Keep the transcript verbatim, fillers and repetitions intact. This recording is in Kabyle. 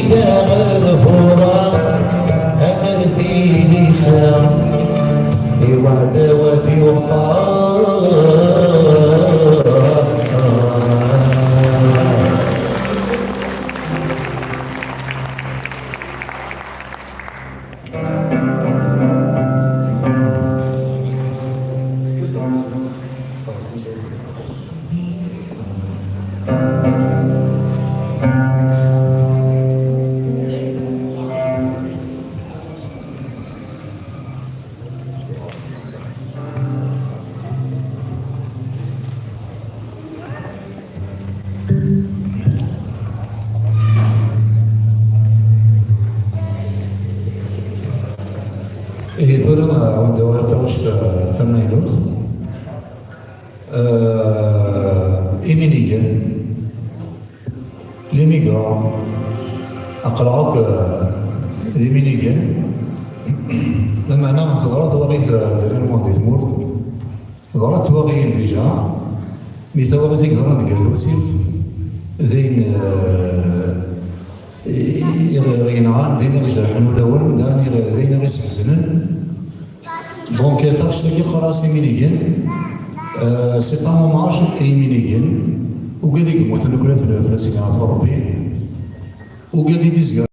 Ɣer ɣur-a, amer tilisa, iweɛda wad iwexxer. Ihi tura, ɛawed-aɣ taɣect tamaynut. Eh, iminigen, les migrants, aql-aɣ akk, eh, d iminigen. Lameɛna teḍra twaɣit, eh, dernièrement di tmurt. Ḍrat twaɣiyin déjà, mi tawaɣit i yeḍran deg At Usif, d ayen, eh, i, i, i ɣ-, yenɣan, d ayen i ɣ-ijerḥen ulawen, d ayen i ɣ-, d ayen i ɣ-isḥeznen. Donc, taɣect-agi qqar-as iminigen, euh, c'est un hommage i yiminigen, ugad i yemmuten akk fell-, fell-asen yeɛfu Rebbi, ugad i d-izgaren.